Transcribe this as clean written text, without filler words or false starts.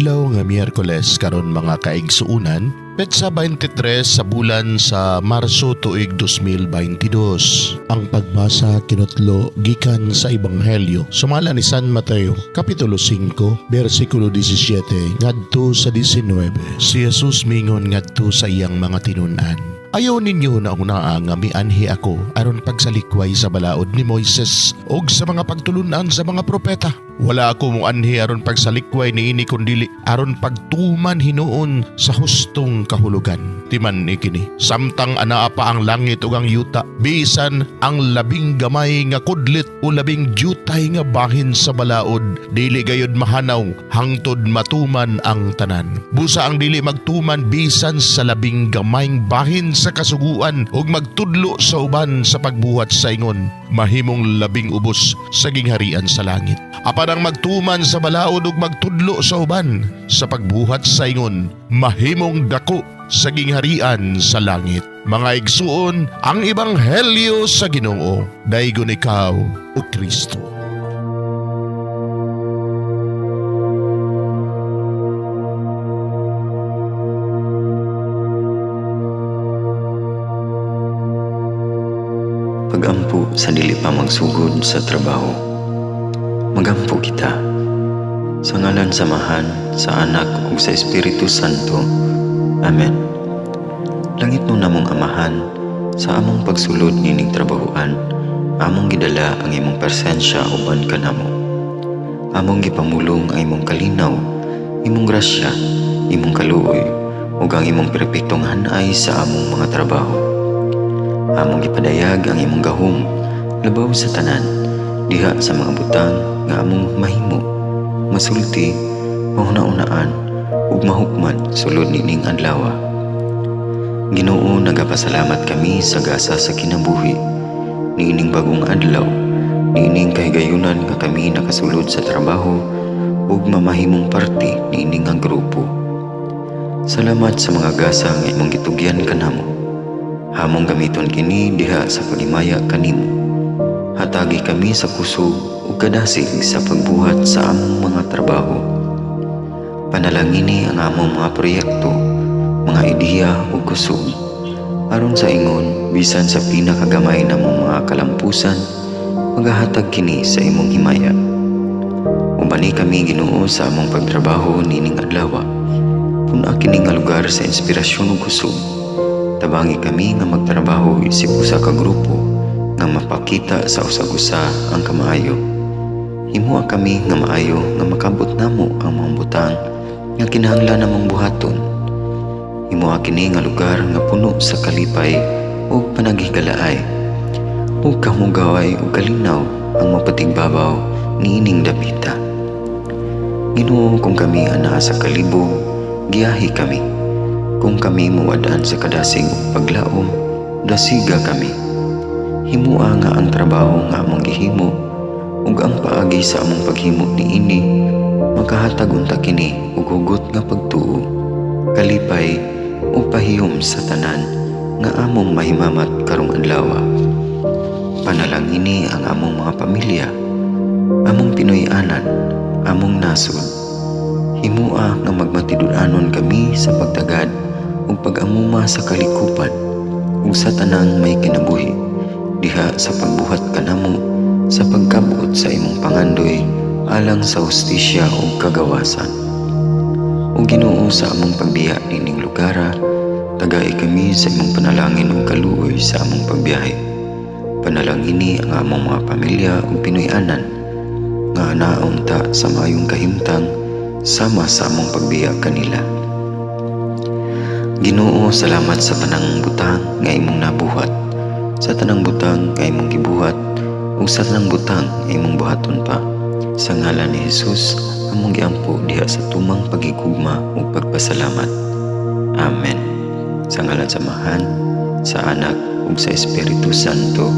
Adlaw nga Miyerkules karon, mga kaigsuunan, petsa 23 sa bulan sa Marso tuig 2022. Ang pagbasa kinutlo gikan sa Ebanghelyo sumala ni San Mateo, kapitulo 5, bersikulo 17 ngadto sa 19. Si Jesus mingon ngadto sa iyang mga tinun-an: "Ayaw ninyo hunahunaa nga mianhi ako aron pagsalikway sa balaod ni Moises og sa mga pagtulunan sa mga propeta. Wala ako moanhi aron pagsalikway niini kundili aron pagtuman hinuon sa hustong kahulugan. Timan-i kini, samtang anaa pa ang langit ug ang yuta, bisan ang labing gamay nga kudlit o labing dyutay nga bahin sa balaod dili gayud mahanaw hangtod matuman ang tanan. Busa ang dili magtuman bisan sa labing gamayng bahin sa kasuguan ug magtudlo sa uban sa pagbuhat sa ingon, mahimong labing ubos sa gingharian sa langit. Apan ang magtuman sa balaod ug magtudlo sa uban sa pagbuhat sa ingon, mahimong dako sa gingharian sa langit." Mga igsuon, ang ebanghelyo sa Ginoo. Daygon ikaw, o Kristo. Pagampo sa dili pa magsugod sa trabaho. Magampo kita. Sa ngalan sa Amahan, sa Anak ug sa Espiritu Santo. Amen. Langitnon namong Amahan, sa among pagsulod nining trabahoan, among gidala ang imong presensya uban kanamo. Among gipamulong ang imong kalinaw, imong grasya, imong kaluoy, ug ang imong perpektong hanay sa among mga trabaho. Among gipadayag ang imong gahom labaw sa tanan diha sa mga butang nga among mahimo, masulti, mahuna-unaan ug mahukman sulod nining adlaw. Ginoo, nagapasalamat kami sa gasa sa kinabuhi niining bagong adlaw, niining kahigayunan nga kami nakasulod sa trabaho ug mamahimong parte niini nga grupo. Salamat sa mga gasa nga imong gitugyan kanamo. Among gamiton kini diha sa paghimaya kanimo. Hatagi kami sa kusog ug kadasig sa pagbuhat sa among mga trabaho. Panalangini ang among mga proyekto, mga ideya ug kusog. Aron sa ingon, bisan sa pinakagamay namong mga kalampusan, magahatag kini sa imong himaya. Ubani kami, Ginoo, sa among pagtrabaho nining adlaw. Pun-a kini nga lugar sa inspirasyon ug kusog. Tabangi kami nga magtrabaho isip usa ka grupo nga mapakita sa usag-usa ang kamaayo. Himoa kami nga maayo nga makabot namo ang mga butang nga kinahanglan namong buhaton. Himoa kini nga lugar nga puno sa kalipay ug panaghigalaay, ug kahugaway ug kalinaw ang mapatigbabaw niining dapita. Ginoo, kung kami anaa sa kalibog, giyahi kami. Kung kami muwad-an sa kadasig ug paglaom, dasiga kami. Himoa nga ang trabaho nga among gihimo ug ang paagi sa among paghimo niini makahatag unta kini og hugot nga pagtuo, kalipay ug pahiyom sa tanan nga among mahimamat karong adlaw. Panalangini ang among mga pamilya, among Pinoy-anan, among nasod. Himoa nga magmatinud-anon kami sa pagtagad ug pag-amuma sa kalikupan ug sa tanang may kinabuhi diha sa pagbuhat kanamo sa pagkabot sa imong pangandoy alang sa hustisya ug kagawasan. O Ginoo, sa among pagbiya nining lugara, tagai kami sa imong panalangin ug kaluoy sa among pagbiyahe. Panalangini ang among mga pamilya ug Pinoy-anan nga anaa unta sa maayong kahimtang sama sa among pagbiya kanila. Ginoo, salamat sa tanang butang nga imong nabuhat, sa tanang butang nga imong gibuhat, ug sa tanang butang nga imong buhaton pa. Sa ngalan ni Jesus, among giampo diha sa tumang pagigugma ug pagpasalamat. Amen. Sa ngalan sa Amahan, sa Anak ug sa Espiritu Santo.